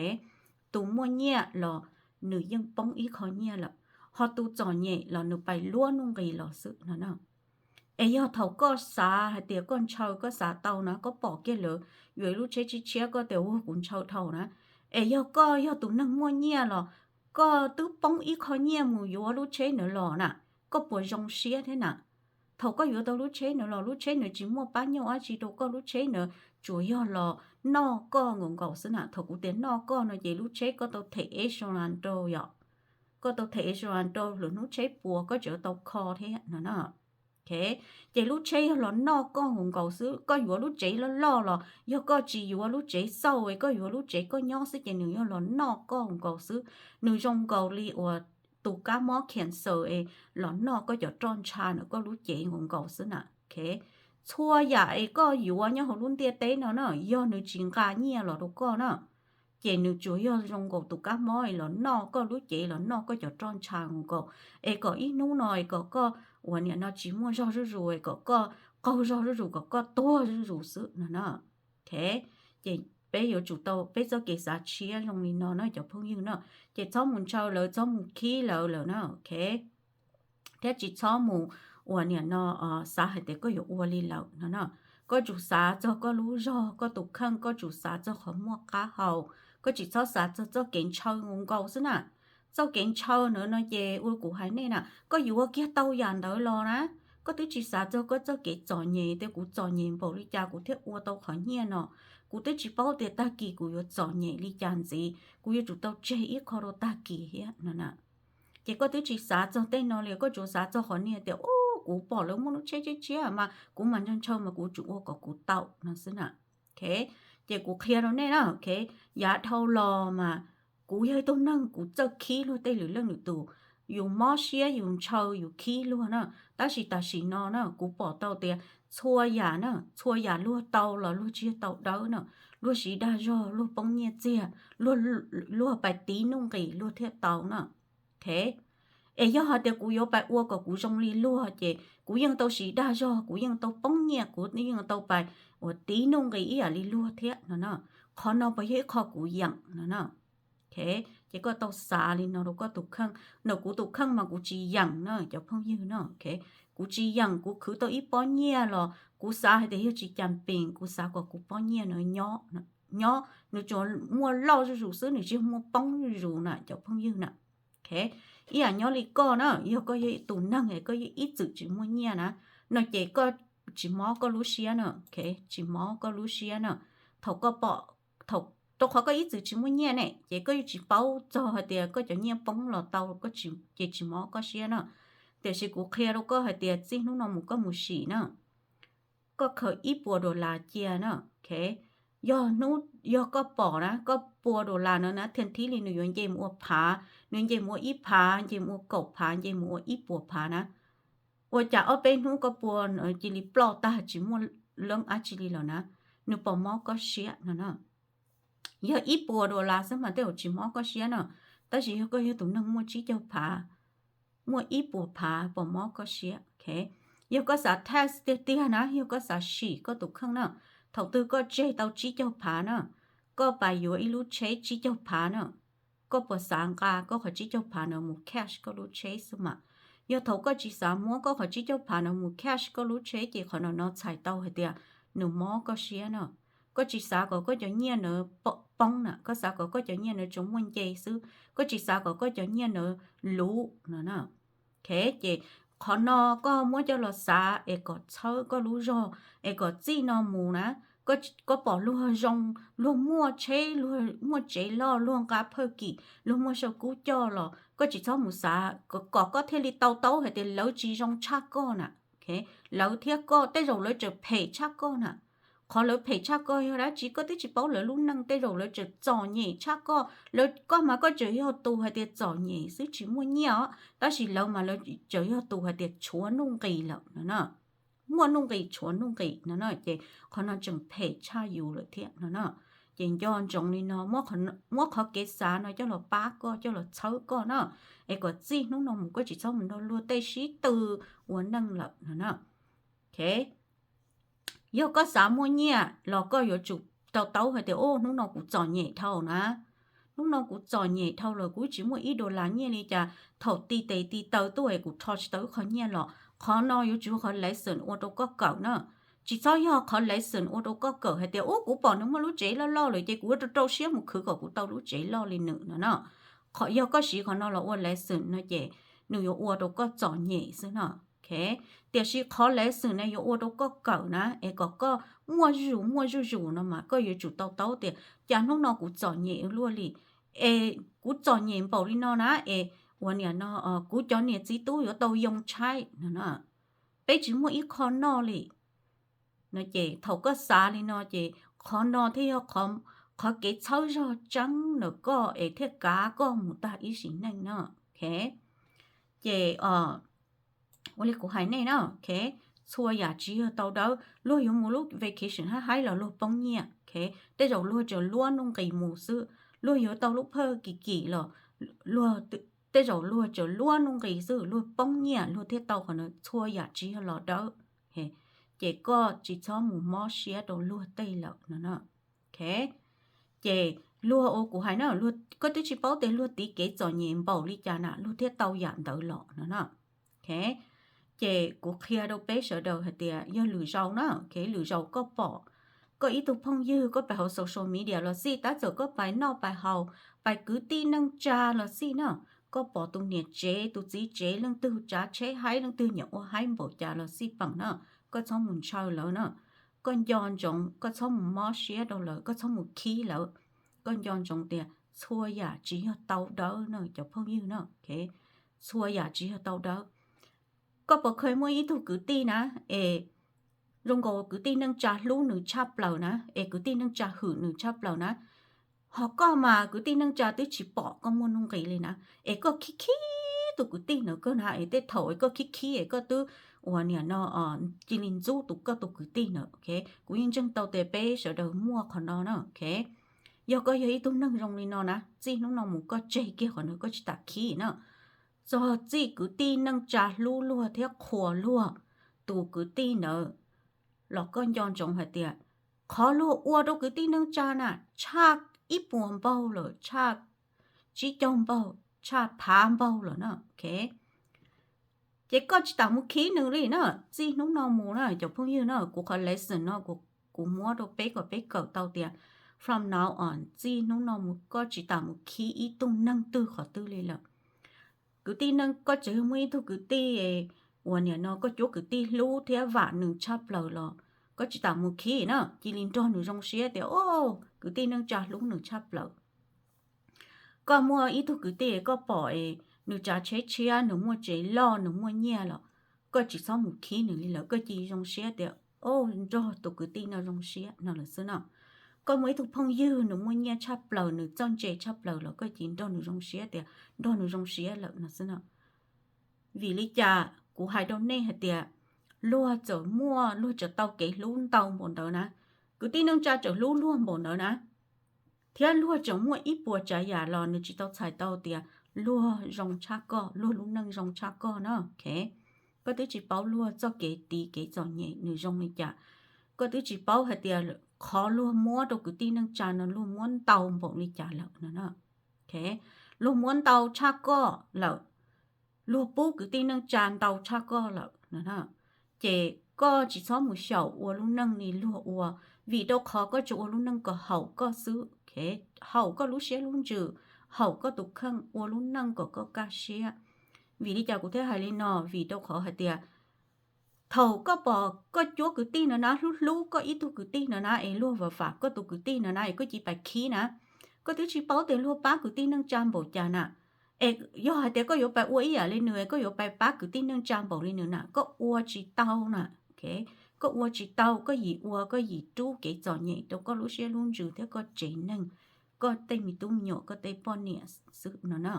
Tus muaj nyiaj los nws yeej poob ib qho nyiaj lawm, ho tus txom nyem los nws pais luab nuj nqis los xwb no na. Es yog thaum koj xav hais tias koj ntshaw koj xav tau na, koj pom kiag lawv yuav ib lub tsheb tshiab tshiab koj tias ua kuv ntshaw dhau na. Es yog koj yog tus neeg muaj nyiaj los koj twb poob ib qho nyiaj mus yuav lub tsheb ntawd los na, koj puas zoo siab thiab na? Thaum koj yuav tau lub tsheb ntawd los lub tsheb ntawd tsis muaj pab nyoj dab tsi rau koj, lub tsheb ntawd tsuas yog los noj koj nkaus nkaus xwb na. Thaum kuv tias noj koj no ces lub tsheb koj tau them echelon rau yom, koj tau them echelon rau lwm hnub tsheb puas koj tseem tau kho thiab no na. Ok, ces lub tsheb yog los noj koj nkaus nkaus xwb. Koj yuav lub tsev loj loj los yog koj tsis yuav lub tsev xauj es koj yuav lub tsev koj nyob xwb ces nws yog los noj koj nkaus nkaus xwb. Nws zoo nkaus li uas tus kab mob cancer es los noj koj cov roj ntsha ntawm koj lub cev nkaus nkaus xwb na. Ok, txhua yam es koj yuav nyob hauv lub ntiaj teb no na, yog nws tsis nqa nyiaj los rau koj na, ces nws tsuas yog zoo nkaus tus kab mob es los noj koj lub cev, los noj koj cov roj ntsha nkaus nkaus, es kom ib hnub no es kom koj uas nim no tsis muaj zog zuj zus, es kom koj qaug zog zuj zus, kom koj tuag zuj zus xwb no na. Ok, ces peb yuav tsum tau peb txoj kev xav tshiab zoo li no na cov phooj ywg na. Ces txhob mus ntshaw lawv, txhob mus khib lawv lawm na, ok. Thiab tsis txhob mus uas nim no xav hais tias koj yuav ua li lawm no na. Koj tsum xav txog koj lub zog, koj tus kheej, koj tsum xav txog qhov muaj qab hau. Koj tsis txhob xav txog txoj kev ntshaw nkaus nkaus xwb na. Txoj kev ntshaw ntawd no ces ua kuv hais nej na, koj yuav kiag tau yam ntawd los na, koj twb tsis xav txog koj txoj kev txom nyem, tias kuv txom nyem npaum li cas kuv thiaj ua tau qhov nyiaj no. Kuv twb tsis paub tias tag kis kuv yuav txom nyem li cas ntxiv, kuv yuav tsum tau tseg ib qho rau tag kis thiab no na. Ces koj twb tsis xav txog tej no li, koj tsuas xav txog qhov niag tias, u, kuv pom lawv muaj lub tsheb tshiab tshiab mas kuv mas ntshaw ntshaw mas kuv tsum ua kom kuv tau no xwb na. Ok, ces kuv qhia rau nej na, ok, yav dhau los mas kuv yog ib tug neeg kuv txawj khib luag tej lwm leej lwm tus, yus mob siab yus ntshaw yus khib luag na. Tab sis tam sim no na kuv pom tau tias txhua yam na, txhua yam luag tau los luag tsis yog tau dawb na, luag siv dag zog, luag poob nyiaj txiag, luag pais tiv nuj nqis luag thiaj tau na. Ok, es yog hais tias kuv yuav pais ua kom kuv zoo li luag ces kuv yeej tau siv dag zog, kuv yeej tau poob nyiaj, kuv yeej tau pais uas tiv nuj nqis ib yam li luag thiab no na. Qhov no puas yog ib qho kuv yeem no na. Ok, ces koj tau xav li no rau koj tus kheej. Ntawm kuv tus kheej mas kuv tsis yeem na cov phooj ywg na. Ok, kuv tsis yeem, kuv khwv tau ib pob nyiaj los kuv xav hais tias yog tsis cas pees, kuv xav kom kuv pob nyiaj no nyob, nws tsuas muaj loj zuj zus xwb, nws tsis muaj poob zuj zus na cov phooj ywg na. Ok, ib yam nyob li koj na, yog koj yog tus neeg es koj yeej ib txwm tsis muaj nyiaj na, no ces koj tsis mob koj lub siab na. Ok, tsis mob koj lub siab na. Thaum koj pom, thaum, rau qhov koj ib txwm tsis muaj nyiaj ne ces koj yeej tsis paub txog hais tias koj cov nyiaj poob los tau, ces tsis mob koj siab na. Tiam sis kuv qhia rau koj hais tias txij hnub no mus koj mus sim na, koj khaws ib puas dollar cia na, ok, yog hnub, yog koj pom na koj pua dollar no na, thiaj thiaj li nws yuav nce mus ua phav, nws nce mus ua ib phav, nce mus ua kaum phav, nce mus ua ib puas phav na, ua cas ob peb hnub koj pua cia li ploj tag tsis muaj leeb dab tsi li lawm na, nws puas mob koj siab no na? Yog ib puas dollar xwb mas tej zaum tsis mob koj siab no, tab sis yog koj yog tus neeg muaj tsib caug phav, muaj ib puas phav puas mob koj siab, ok? Yog koj xav tax tiag tiag na, yog koj xav sim koj tus kheej na, thaum twg koj tseg tau tsib caug phav na, koj pais yuav ib lub tsheb tsib caug phav na, koj puas xav nqa koj qhov tsib caug phav no mus cash koj lub tsheb xwb mas? Yog thaum koj tsis xav muab koj qhov tsib caug phav no mus cash koj lub tsheb ces qhov no no txhais tau hais tias nws mob koj siab no. Koj tsis xav kom koj cov nyiaj ntawd poob na, koj xav kom koj cov nyiaj ntawd tsuas muaj nce xwb, koj tsis xav kom koj cov nyiaj ntawd luv no na. Ok, ces qhov no koj muab coj los xav es kom txhawb koj lub zog, es kom txij no mus na, koj pom luag zoo, luag muaj tsheb, luag muaj tsev loj, luag nqa phawj kim, luag muaj saw kub coj los koj tsis txhob mus xav kom koj thiaj li to taub hais tias lawv tsis zoo tshaj koj na. Lawv thiab koj tej zaum lawv tseem phem tshaj koj na. Qhov lawv phem tshaj koj yog dab tsi koj twb tsis paub lawv lub neej, tej zaum lawv tseem txom nyem tshaj koj. Koj mas koj tseem yog tus hais tias txom nyem xwb tsis muaj nyiaj os, tab sis lawv mas lawv tseem yog tus hais tias tshuav nuj nqis lawm no na. Muaj nuj nqis tshuav nuj nqis no na, ces qhov no tseem phem tshaj yus lawm thiab no na. Ces nco ntsoov li no, muab qhov kev xav no coj los pab koj, coj los txhawb koj na, es kom txij hnub no mus koj tsis txhob mus nrog luag tej sib tw ua neej lawm no na. Ok, yog koj xav muaj nyiaj los koj yuav tsum to taub hais tias, ub, hnub no kuv txom nyem dhau na. Hnub no kuv txom nyem dhau lawm, kuv tsis muaj ib dollar nyiaj li cas, thaum ti tes ti taw tuaj es kuv rho tsis tau ib qho nyiaj los. Qhov no yuav tsum yog qhov lesson ua rau koj kawm na. Tsis txhob yog qhov lesson ua rau koj kawm hais tias, ub, kuv pom nws muaj lub tsev loj loj lawm ces kuv yuav rau rau siab mus khwv kom kuv tau lub tsev loj li nws no na. Yog koj siv qhov no los ua lesson no ces nws yuav ua rau koj txom nyem xwb no. Ok, tiam sis qhov lesson no yuav ua rau koj kawm na, es kom koj muaj zuj zus muaj zuj zus no mas koj yuav tsum to taub tias, cas hnub no kuv txom nyem ua luaj li, es kuv txom nyem npaum li no na, es ua niam no kuv cov niam txiv tub yuav tau yoo tshaib no na. Peb tsis muaj ib qho noj li no ces thaum koj xav li no ces qhov no thiaj yog qhov kev txhawb zog tseeb ntawm koj es thiaj kav koj mus tag ib sim neej no. Ok, ces ua li kuv hais nej na, ok, txhua yam tsis yog tau dawb. Luag yuav mus lub vacation hab haib los luag poob nyiaj, ok, tej zaum luag tseem luab nuj nqis mus xwb, luag yuav tau lub phawj kim kim los luag, tej zaum luag tseem luab nuj nqis xwb, luag poob nyiaj luag thiaj tau qhov no. Txhua yam tsis yog los dawb, ces koj tsis txhob mus mob siab rau luag tej lawm no. Ok, ces luag ua kuv hais na, koj twb tsis paub tias luag tiv kev txom nyem npaum li cas na luag thiaj tau yam ntawd los no na. Ok, ces kuv qhia rau peb sawv daws hais tias yog lwm zaus na, ok, lwm zaus koj pom koj ib tug phooj ywg koj pais hauv social media los xij, tab txawm koj pais noj pais haus, pais kwv tij neej tsa los xij na, koj pom tus niam tsev tus txiv tsev leej twg tsav tsheb haib leej twg nyiam ua haib npaum cas los xij peem na, koj txhob mus ntshaw lawv na. Koj nco ntsoov koj txhob mus mob siab rau lawv, koj txhob mus khib lawv. Koj nco ntsoov tias txhua yam tsis yog tau dawb na cov phooj ywg na. Txhua yam tsis yog tau dawb. Koj puas kheev muaj ib tug kwv tij na, es zoo nkaus kwv tij neej tsa hlub nws tshaj plaws na, es kwv tij neej tsa hwm nws tshaj plaws na, ho koj mas kwv tij neej tsa twb tsis pom koj muaj nuj nqis li na, es koj khib khib tus kwv tij ntawd kawg na, es tej thaum es koj khib khib es koj twb ua niam no cia li ntxub tus koj tus kwv tij ntawd. Ok, kuv yeej ntseeg tau tias peb sawv daws muaj qhov no na. Ok, yog koj yog ib tug neeg zoo li no na, txij hnub no mus koj tseg kiag qhov ntawd, koj tsis tas khib na. Txog txij kwv tij neej tsa hlub luag thiab qhuas luag tus kwv tij ntawd los koj nco ntsoov hais tias qhov luag ua rau kwv tij neej tsa na tshaj ib puas npaug lawm, tshaj tsib caug npaug, tshaj phav npaug lawm na. Ok, ces koj tsis tas mus khib nws li na. Txij hnub no mus na cov phooj ywg na, kuv qhov lesson no kuv muab rau peb kom peb kawm tau tias from now on, txij hnub no mus koj tsis tas mus khib ib tug neeg twg qhov twg li lawm. Kwv tij neej, koj tseem yog muaj ib tug kwv tij uas niam no koj cuab kwv tij hlub thiab vam nws tshaj plaws los koj tsis tas mus khib na, cia li nrog nws zoo siab tias o, kwv tij neej tsa hlub nws tshaj plaws. Koj muaj ib tug kwv tij koj pom es nws tsav tsheb tshiab, nws muaj tsev loj, nws muaj nyiaj los koj tsis txhob mus khib nws li lawm, koj cia li zoo siab tias o, nrog tus kwv tij no zoo siab no lawm xwb no. Koj muaj ib tug phooj ywg nws muaj nyiaj tshaj plaws, nws txawj ntse tshaj plaws los koj cia li nrog nws zoo siab tias nrog nws zoo siab lawm no xwb no. Vim li cas kuv hais rau nej hais tias luag txawm muaj, luag txawm tau kev hlub ntau npaum ntawd na, kwv tij neej tsa txawm hlub luag npaum ntawd na, thiab luag tseem muaj ib puas tsav yam los nws tsis tau txhais tau tias luag zoo tshaj koj, luag lub neej zoo tshaj koj na. Koj twb tsis paub luag txoj kev tiv kev txom nyem nws zoo li cas. Koj twb tsis paub hais tias qhov luag muab rau kwv tij neej tsa no luag muab ntau npaum li cas lawm no. Luag muab ntau tshaj koj lawm, luag pub kwv tij neej tsa ntau tshaj koj lawm no, ces koj tsis txhob mus xyaum ua lub neej li luag ua, vim rau qhov koj tsuas ua lub neej kom haum koj xwb, haum koj lub siab lub ntsws, haum koj tus kheej, ua lub neej kom koj kaj siab. Vim li cas kuv thiaj hais li no? Vim rau qhov hais tias thaum koj pom koj cuab kwv tij no na, hlub hlub koj ib tug kwv tij no na, es luag vam vam koj tus kwv tij no na, es koj cia li pais khib na, koj twb tsis paub tias luag pab kwv tij neej tsa npaum cas na. Es yog hais tias koj yuav pais ua ib yam li nws, koj yuav pais pab kwv tij neej tsa npaum li nws na, koj ua tsis tau na. Koj ua tsis tau, koj yim ua koj yim rub kev txom nyem rau koj lub siab lub ntsws thiab koj tsev neeg, koj tej me tub me nyuam, koj tej poj niam xwb no na.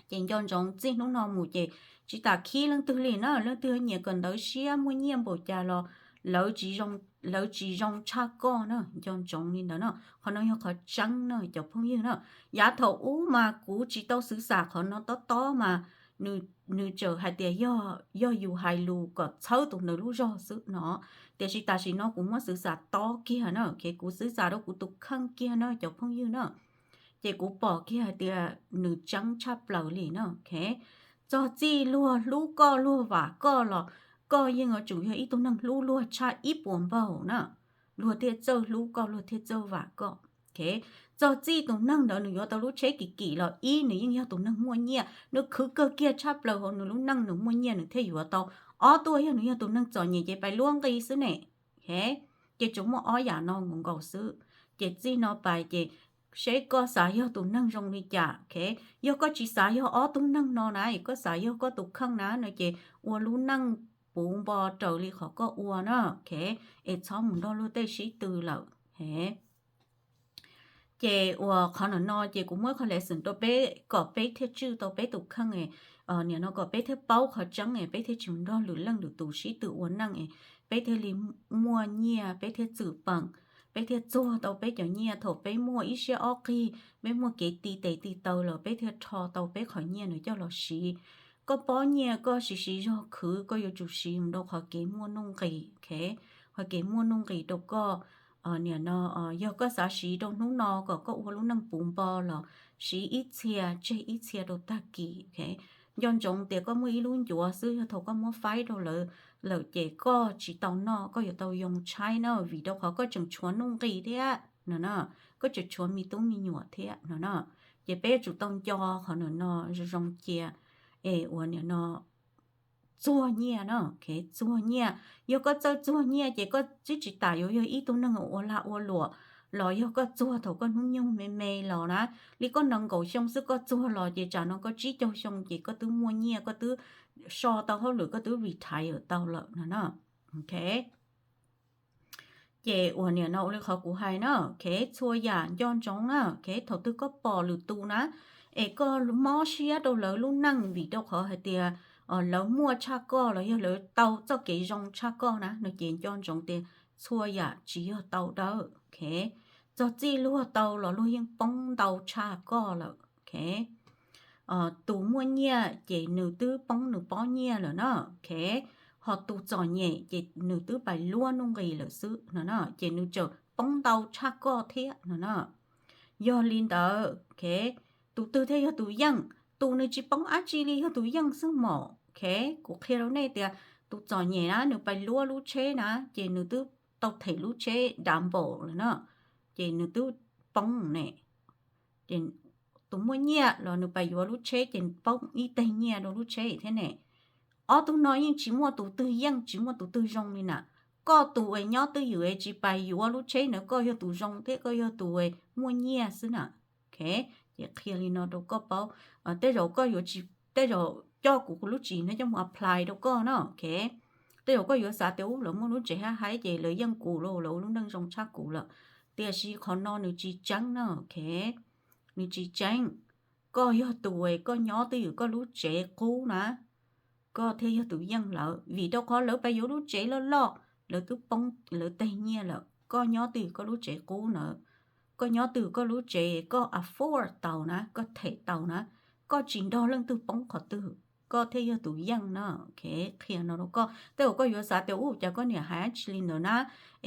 Ces nco ntsoov txij hnub no mus ces tsis tas khib leej twg li na, leej twg nyiam kawm ntawv siab muaj nyiaj npaum cas los lawv tsis zoo tshaj koj na, nco ntsoov li ntawd na. Qhov no yog qhov tseeb na cov phooj ywg na. Yav thaum ub mas kuv tsis tau xwv xam qhov no tob tob mas nws txawm hais tias yog yus hais lus kom txhawb tus ntawd lub zog xwb no. Tiam sis tam sim no kuv muab xwv xam tob kiag na, kuv xwv xam rau kuv tus kheej kiag na cov phooj ywg na. Ces kuv pom kiag hais tias nws tseeb tshaj plaws li na. Txog txij luag hlub koj luag vam koj los koj yeej yuav tsum yog ib tug neeg hlub luag tshaj ib puas npaug na, luag thiaj txawj hlub koj, luag thiaj txawj vam koj. Txog txij tus neeg ntawd nws yuav tau lub tsheb kim kim los ib, nws yeej yog tus neeg muaj nyiaj, nws khwv kawg kiag tshaj plaws hauv nws lub neej nws muaj nyiaj nws thiaj yuav tau. Ob tuaj yog nws yog tus neeg txom nyem ces pais luab nqi xwb ne. Ces tsuas muaj ob yam no nkaus nkaus xwb. Ces txij no pais ces seb koj xav yog tus neeg zoo li cas. Yog koj tsis xav yog ob tug neeg no na, koj xav yog koj tus kheej na no ces ua lub neej puv npo raws li qhov koj ua na. Es txhob mus nrog luag tej sib tw lawm. Ces uas qhov no no ces kuv muab qhov lesson rau peb kom peb thiaj tswj tau peb tus kheej, nim no kom peb thiaj paub qhov tseeb es peb thiaj tsis mus nrog lwm leej lwm tus sib tw ua neej es peb thiaj li muaj nyiaj, peb thiaj txwm peem, peb thiaj txuag tau peb cov nyiaj. Thaum peb muaj ib siab ob qig, peb muaj kev ti tes ti taw los peb thiaj rho tau peb qhov nyiaj no coj los siv. Koj pob nyiaj koj siv siv zog khwv, koj yuav tsum siv mus rau qhov kev muaj nuj nqis. Qhov kev muaj nuj nqis rau koj, nim no yog koj xav siv rau hnub no kom koj ua lub neej puv npo los siv ib txhia tseg ib txhia rau tag kis. Nco ntsoov tias koj muaj ib lub ncuav xwb, yog thaum koj muab faib rau lawv lawm ces koj tsis tau noj, koj yuav tau yoo tshaib na, vim rau qhov koj tseem tshuav nuj nqis thiab no na, koj tseem tshuav me tub me nyuam thiab no na. Ces peb yuav tsum tau nco qhov no no zoo zoo cia es uas nim no txuag nyiaj na. Txuag nyiaj, yog koj txawj txuag nyiaj ces koj twb tsis tas yuav yog ib tug neeg ua lag ua luam los yog koj txuag thaum koj hnub nyoog me me los na. Li koj nees nkaum xyoo xwb koj txuag los ces tsam no koj tsib caug xyoo ces koj twb muaj nyiaj, koj twb so tau hauj lwm, koj twb retire tau lawm no na. Ces uas nim no ua li qhov kuv hais na, txhua yam nco ntsoov na. Thaum twg koj pom lwm tus na es koj mob siab rau lawv lub neej vim rau qhov hais tias lawv muaj tshaj koj los yog lawv tau txoj kev zoo tshaj koj na no ces nco ntsoov tias txhua yam tsis yog tau dawb. Txog txij luag tau los luag yeej poob ntau tshaj koj lawm. Tus muaj nyiaj ces nws twb poob nws pob nyiaj lawm na. Ho tus txom nyem ces nws twb pais luab nuj nqis lawm xwb no na, ces nws tseem poob ntau tshaj koj thiab no na. Yog li ntawd, tus twg thiaj yog tus yeej? Tus nws tsis poob dab tsi li yog tus yeej xwb mom. Kuv qhia rau nej tias tus txom nyem na nws pais luab lub tsheb na ces nws twb tau them lub tsheb dav npaum lawm na, ces nws twb poob ne. Ces tus muaj nyiaj los nws pais yuav lub tsheb ces poob ib teg nyiaj rau lub tsheb thiab ne. Ob tug no yeej tsis muaj tus twg yeej tsis muaj tus twg zoo li na. Koj tus es nyob twj ywm es tsis pais yuav lub tsheb ntawd koj yog tus zoo thiab koj yog tus muaj nyiaj xwb na. Ces qhia li no rau koj paub, tej zaum koj yuav tsis, tej zaum coj kuv lub tswv yim no coj mus apply rau koj no. Tej zaum koj yuav xav tias ub, lawv muaj lub tsev hab haib ces lawv yeej kuv lawm, lawv ua lub neej zoo tshaj kuv lawm. Tiam sis qhov no nws tsis tseeb na, ok? Nws tsis tseeb. Koj yog tus es koj nyob twj ywm koj lub tsev qub na, koj thiaj yog tus yeej lawv, vim rau qhov lawv pais yuav lub tsev loj loj, lawv twb poob lawv teg nyiaj lawm, koj nyob twj ywm koj lub tsev qub na, koj nyob twj ywm koj lub tsev koj afford tau na, koj them tau na, koj tsis nrog leej twg poob qhov twg, koj thiaj yog tus yeej na, ok? Qhia no rau koj. Tej zaum koj yuav xav tias ub, cas koj niam hais dab tsi li ntawd na,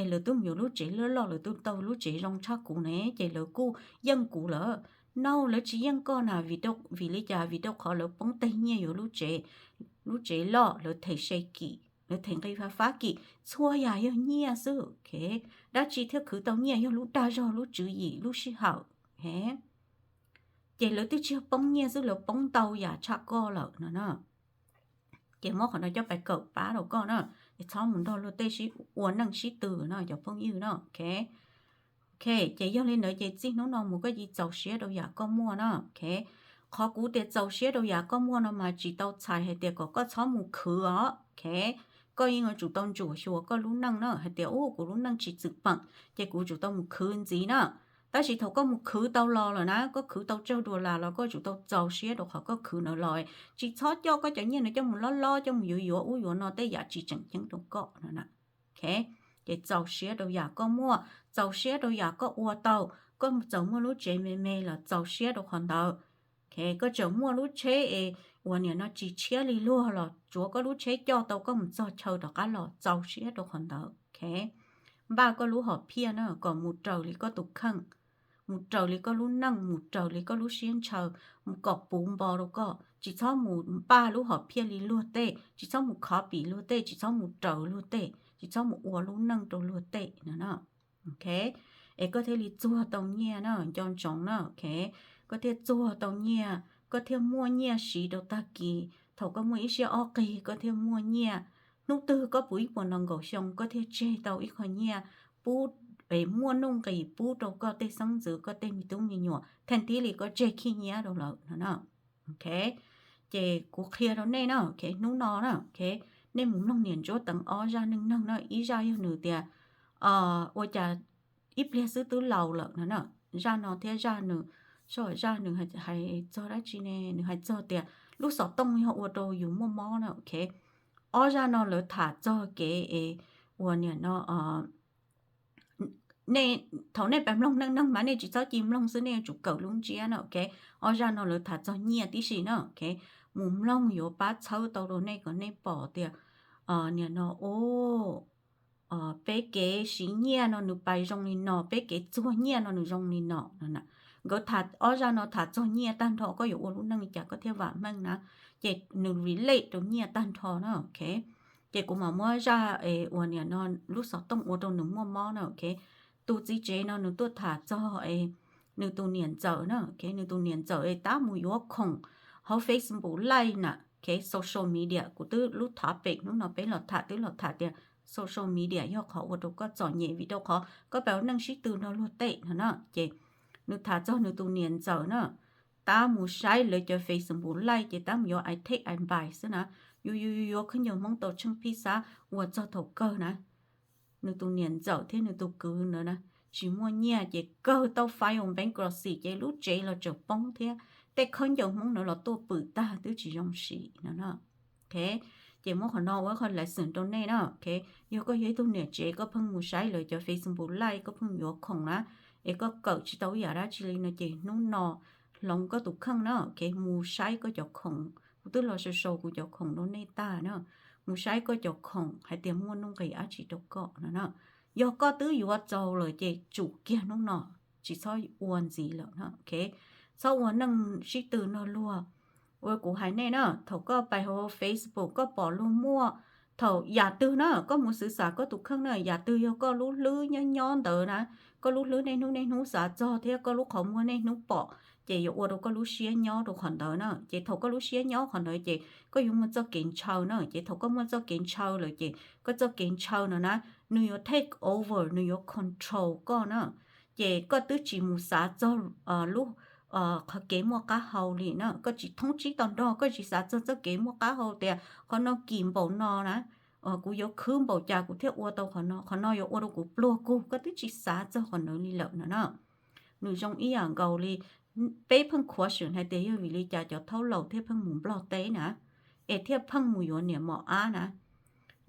es lawv twb mus yuav lub tsev loj loj, lawv twb tau lub tsev zoo tshaj kuv ne, ces lawv kuj yeej kuv lawm. No, lawv tsis yeej koj na, vim, vim li cas? Vim rau qhov lawv poob teg nyiaj yuav lub tsev, lub tsev loj, lawv them se kim, lawv them nqi fab fab kim, txhua yam yog nyiaj xwb, ok? Dab tsi thiaj khwv tau nyiaj? Yog lub dag zog, lub tswv yim, lub sij hawm, ok? Ces lawv twb tsis yog poob nyiaj xwb, lawv poob ntau yam tshaj koj lawm no na. Ces muab qhov no coj pais kawm pab rau koj na, es txhob mus nrog luag tej sib ua neej sib tw no cov phooj ywg no, ok? Ok, ces yog li ntawd ces txij hnub no mus koj cia li txaus siab rau yam koj muaj na, ok? Qhov kuv tias txaus siab rau yam koj muaj no mas tsis tau txhais hais tias kom koj txhob mus khwv os, ok? Koj yeej yuav tsum tau ntsuam xyuas koj lub neej na, hais tias ub, kuv lub neej tsis txwm peem ces kuv tsum tau mus khwv ntxiv na. Tab sis thaum koj mus khwv tau los lawm na, koj khwv tau tsawg dollar los koj tsum tau txaus siab rau qhov koj khwv ntawd los, tsis txhob coj koj cov nyiaj no coj mus lob lob, coj mus yuav yuav ub yuav no tej yam tsis tseem ceeb rau koj no na. Ok, ces txaus siab rau yam koj muaj, txaus siab rau yam koj ua tau. Koj txawm muaj lub tsev me me los txaus siab rau qhov ntawd. Ok, koj tseem muaj lub tsheb es uas niam no tsis tshiab li luag los tsuav koj lub tsheb coj tau koj mus txog chaw rov qab los, txaus siab rau qhov ntawd. Ok, npaj koj lub hom phiaj na kom mus raws li koj tus kheej, mus raws li koj lub neej, mus raws li koj lub siab ntshaw, mus kom puv npo rau koj. Tsis txhob mus npaj lub hom phiaj li luag tej, tsis txhob mus copy luag tej, tsis txhob mus raws luag tej, tsis txhob mus ua lub neej rau luag tej no na. Ok, es koj thiaj li txuag tau nyiaj na, nco ntsoov na, ok. Koj thiaj txuag tau nyiaj, koj thiaj muaj nyiaj siv rau tag kis. Thaum koj muaj ib siab ob qig koj thiaj muaj nyiaj. Hnub twg koj puv ib puas no nkaum xyoo koj thiaj tseg tau ib qho nyiaj pub, es muaj nuj nqis pub rau koj tej xeeb ntxwv, koj tej me tub me nyuam, theej thiab li koj tseg khib nyiab rau lawm no na. Ok, ces kuv qhia rau nej na, ok, hnub no na, ok, nej mus mloog niam Ntsuab Teev ob zaj neej neeg na, ib zaj yog nws tias ua cas ib pliag xwb twb laus lawm no na. Zaj no thiab zaj nws, zaj nws hais txog dab tsi ne? Nws hais txog tias lub xov tooj yog ua rau yus muaj mob na, ok. Ob zaj no lawv tham txog kev es uas niam no, nej, thaum nej pais mloog neej neeg mas nej tsis txhob cia mloog xwb, nej yuav tsum kawm lub ntsiab na, ok. Ob zaj no lawv tham txog nyiaj tib si na, ok. Mus mloog yuav pab txhawb tau rau nej kom nej pom tias niam no, o, peb kev siv nyiaj no nws pais zoo li no, peb kev txuag nyiaj no nws zoo li no no. Nkawd tham, ob zaj no tham txog nyiaj tag nrho, koj yuav ua lub neej li cas koj thiaj vam meej na. Ces nws relate rau nyiaj tag nrho na, ok. Ces kuv mam muab zaj uas niam no lub xov tooj ua rau nws muaj mob na, ok. Tus txiv tsev no nws tuaj tham txog nws tus niam ntxawm na, ok, nws tus niam ntxawm es tab mus yuav khoom hauv Facebook Live na, ok, social media. Kuv twb lub topic hnub no peb los tham, twb los tham tias social media yog qhov ua rau koj txom nyem vim rau qhov koj pab ua neej sib tw nrog luag tej no na. Ces nws tham txog nws tus niam ntxawm na, tab mus saib lawv cov Facebook Live ces tab mus yuav I take I buy xwb na. Yuav yuav yuav yuav khaub ncaws Hmoob tau tsheej phij xab ua txog thaum kawg na, nws tus niam ntxawm thiab nws tus kwv ntawd na, tsis muaj nyiaj ces kawg tau file bankruptcy ces lub tsev los tseem poob thiab tej khaub ncaws Hmoob ntawd los tuaj pwm tag twb tsis zoo siv no na. Ok, ces muab qhov no ua ib qho lesson rau nej na, ok. Yog koj yog ib tug niam tsev koj pheej mus saib lawv cov Facebook Live koj pheej yuav khoom na, es koj kawm tsis tau ib yam dab tsi li no ces hnub no hloov koj tus kheej na, ok, mus saib koj cov khoom. Kuv twb los sau sau kuv cov khoom rau nej tag na, mus saib koj cov khoom hais tias muaj nuj nqis dab tsi rau koj no na. Yog koj twb yuav txaus lawm ces tsum kiag hnub no, tsis txhob ua ntxiv lawm na, ok. Txhob ua neej sib tw nrog luag. Ua kuv hais nej na, thaum koj pais hauv Facebook koj pom luag muaj, thaum yam twg na koj mus xwv xam koj tus kheej na, yam twg yog koj lub hlwb nyob nyob ntawd na, koj lub hlwb niaj hnub niaj hnub xav txog thiab koj lub qhov muag niaj hnub pom, ces yuav ua rau koj lub siab nyob rau qhov ntawd na. Ces thaum koj lub siab nyob qhov ntawd ces koj yuav muaj txoj kev ntshaw na. Ces thaum koj muaj txoj kev ntshaw lawm ces koj txoj kev ntshaw no na, nws yuav take over, nws yuav control koj na. Ces koj twb tsis mus xav txog lub qhov kev muaj qab hau li na, koj tsis thoob tsib tau nrog, koj tsis xav txog txoj kev muaj qab hau tias qhov no kim npaum no na, kuv yuav khwv npaum cas kuv thiaj ua tau qhov no, qhov no yuav ua rau kuv pluag kug, koj twb tsis xav txog qhov ntawd li lawm no na. Nws zoo ib yam nkaus li, peb pheej khuav xwm hais tias yog vim li cas cov thaub laus thiaj pheej mus Nplog teb na, es thiaj pheej mus yuav niam mos ab na.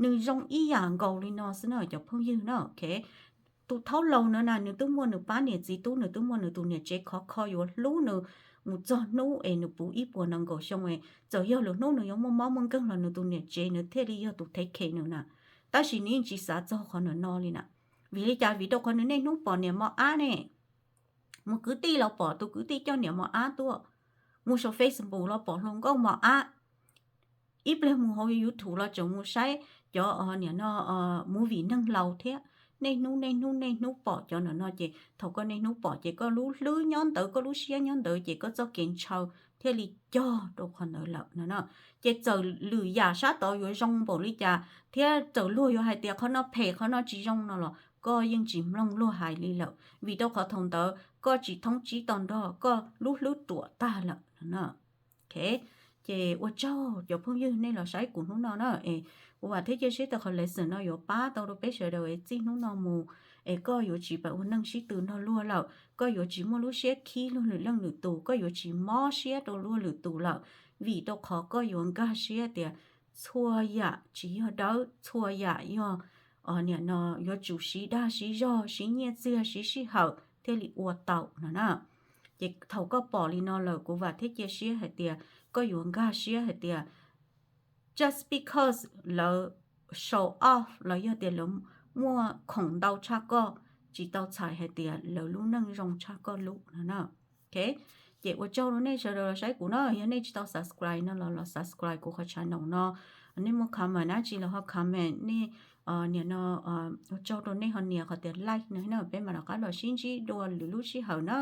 Nws zoo ib yam nkaus li no xwb na cov phooj ywg na. Tus thaub laus no na nws twb muaj nws pab niam txiv tub, nws twb muaj nws tus niam tsev khov kho yuav hlub nws mus txog hnub es nws puv ib puas nees nkaum xyoo es txawm yog lwm hnub nws yuav muaj mob muaj nkeeg los nws tus niam tsev nws thiaj li yog tus thev khem nws na. Tab sis nws yeej tsis xav txog qhov no li na. Vim li cas? Vim rau qhov nws niaj hnub pom niam mos ab ne, mus kwv tij los pom tus kwv tij coj niam mos ab tuaj, mus saum Facebook los pom hluas nkauj mos ab, ib pliag mus hauv YouTube los tseem mus saib cov niam no movie neeg laus thiab. Niaj hnub niaj hnub niaj hnub pom cov no no ces thaum koj niaj hnub pom ces koj lub hlwb nyob ntawd, koj lub siab nyob ntawd ces koj txoj kev ntshaw thiaj li cog rau qhov ntawd lawm no na. Ces txawm lwm yam sab tod yuav zoo npaum li cas thiab txawm luag yuav hais tias qhov no phem qhov no tsis zoo no los koj yeej tsis mloog luag hais li lawm, vim rau qhov thaum ntawd koj tsis thoob tsib to nrog, koj lub hlwb ruam tag lawm no na. Ces ua tsaug cov phooj ywg nej los saib kuv hnub no na, es kuv vam thiab cia siab tias qhov lesson no yuav pab tau rau peb sawv daws es txij hnub no mus es koj yuav tsis pab ua neej sib tw nrog luag lawm, koj yuav tsis muaj lub siab khib luag lwm leej lwm tus, koj yuav tsis mob siab rau luag lwm tus lawm, vim rau qhov koj yuav nkag siab tias txhua yam tsis yog dawb, txhua yam yog niam no yuav tsum siv dag siv zog, siv nyiaj txiag, siv sij hawm thiaj li ua tau no na. Ces thaum koj pom li no lawm kuv vam thiab cia siab hais tias koj yuav nkag siab hais tias just because lawv show off los yog tias lawv muaj khoom ntau tshaj koj, tsis tau txhais hais tias lawv lub neej zoo tshaj koj lub no na. Ces ua tsaug rau nej sawv daws los saib kuv na, yog nej tsis tau subscribe no los los subscribe kuv qhov channel no, nej muaj comment dab tsi los ho comment, nej niam no ua tsaug rau nej ho nias qhov tias like no na, peb mam rov qab los sib ntsib dua lwm lub sij hawm na.